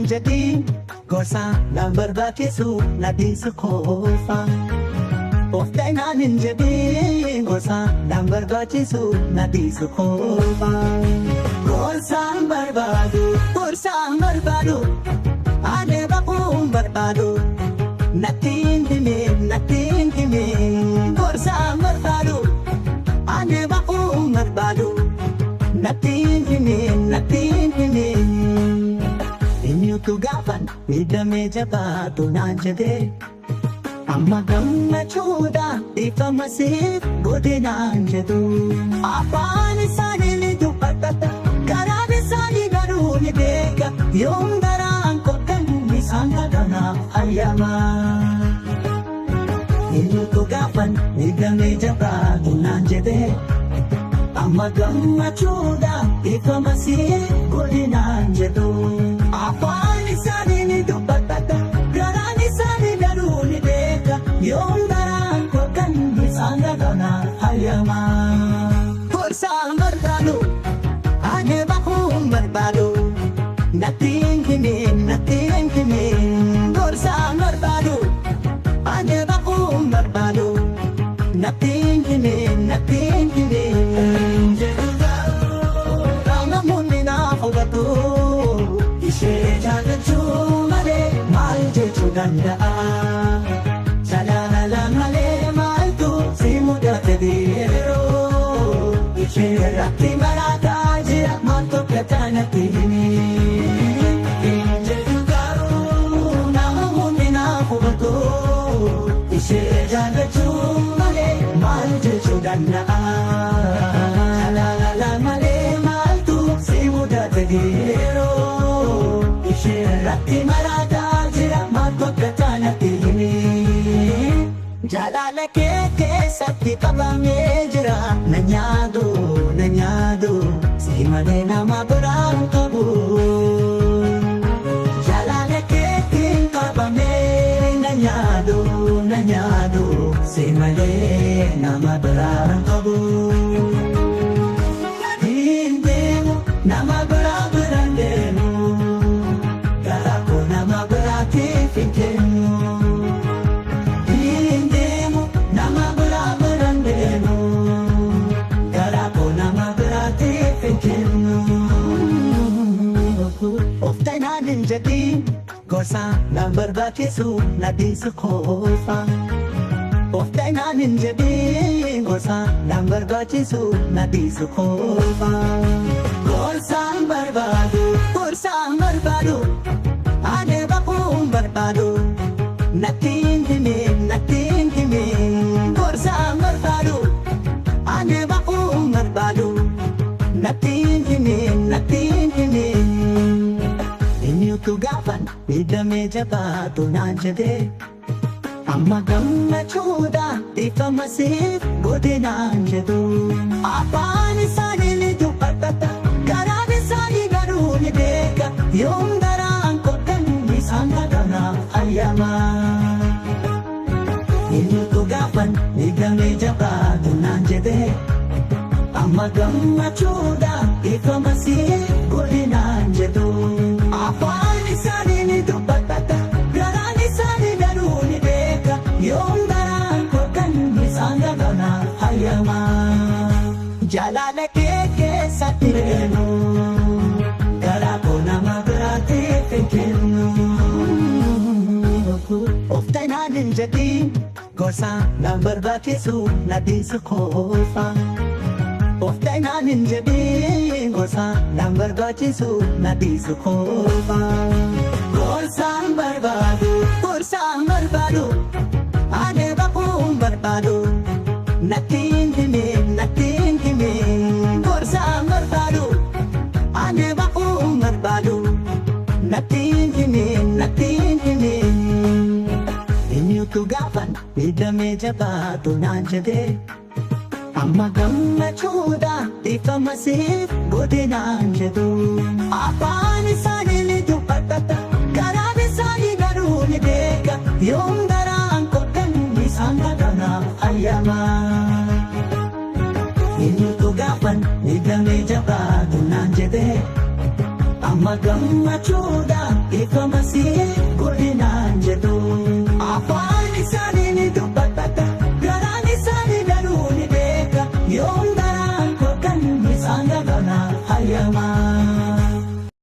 hin jedhin gorsa nan barbaachisu na dhiisu qofa. Of ta'inaan hin jedhin gorsa nan barbaachisu na dhiisu qofa. Gorsaan barbaadu, gorsaan barbaadu, ani baquun barbaadu. Natti hin himin, natti hin himin. Gorsaan barbaadu, ani baquun barbaadu. Natti hin himin, natti hin himin. Eenyutu gaafan miidhamee jabaatu naan jedhee. Amma gammachuudha dhiifama siif godhe naan jedhu. Afaan isaanii ni dubbata, garaan isaanii garuu ni beeka. Yoom garaan kottan isaan kadhanaaf hayyama. Eenyutu gaafan miidhamee jabaatu naan jedhee. Amma gammachuudha dhiifama siif godhe naan jedhu. Afaan isaanii ni dubbata, garaan isaanii garuu ni beeka. Yoom garaan kottan isaan kadhanaaf hayyama. Gorsaan barbaadu, ani bahuun barbaadu. Natti hin himin, natti hin himin. Gorsaan barbaadu, ani bahuun barbaadu. Natti hin himin, natti hin himin. Namoonni naaf hubatu, ishee jaallachuu malee maal jechuu danda'a? Jaalala malee maaltu si mudate yeroo? Ishee irratti maraataa jira maaltu akka natti himi? Jedhu garuu namoonni naaf hubatu, ishee jaallachuu malee maal jechuu danda'a? Jaalala malee maaltu si mudate yeroo? Ishee irratti maraataa jira maaltu akka natti himi? Jaalala kee keessatti qabamee jira. Na nyaadu, na nyaadu, si malee nama biraan qabu. Jaalala keetiin qabamee na nyaadu, na nyaadu, si malee nama biraan qabu. Hin deemu, nama biraa biraan deemu, garaa koo nama biraatiif hin kennu. Hin deemu, nama biraa biraan deemu, garaa koo nama biraatiif hin kennu. Of ta'inaan hin jedhin gorsa nan barbaachisu na dhiisu qofa. Of ta'inaan hin jedhin gorsa nan barbaachisu na dhiisu qofa. Gorsaan barbaadu, gorsaan barbaadu, ani bahuun barbaadu. Natti hin himin, natti hin himin. Gorsaan barbaadu, ani bahuun barbaadu. Natti hin himin, natti hin himin. Eenyutu gaafan miidhamee jabaatu naan jedhee. Amma gammachuudha dhiifama siif godhe naan jedhu. Afaan isaanii ni dubbata, garaan isaanii garuu ni beeka. Yoom garaan kottan isaan kadhanaaf hayyama. Eenyutu gaafan miidhamee jabaatu naan jedhee. Amma gammachuudha dhiifama siif godhe naan jedhu. Afaan isaanii ni dubbata, garaan isaanii garuu ni beeka. Yoom garaan kottan isaan kadhanaaf hayyama. Jaalala kee keessatti deemu, garaa koo nama biraatiif hin kennu. Of ta'inaan hin jedhin gorsa nan barbaachisu na dhiisu qofa. Of ta'inaan hin jedhin gorsa nan barbaachisu na dhiisu qofa. Gorsaan barbaadu, gorsaan barbaadu, ani bahuun barbaadu. Natti hin himin, natti hin himin. Gorsaan barbaadu, ani bahuun barbaadu. Natti hin himin, natti hin himin. Eenyutu gaafan miidhamee jabaatu naan jedhee. Amma gammachuudha dhiifama siif godhe naan jedhu. Afaan isaanii ni dubbata, garaan isaanii garuu ni beeka. Yoom garaan kottan isaan kadhanaaf hayyama. Eenyutu gaafan miidhamee jabaatu naan jedhee. Amma Amma gammachuudha ifama si godhinaan jedhu. Afaan isaanii ni dubbatata, garaan isaanii garuu ni beeka. Yoom garaan koo kan isaan gagana hayyamaa.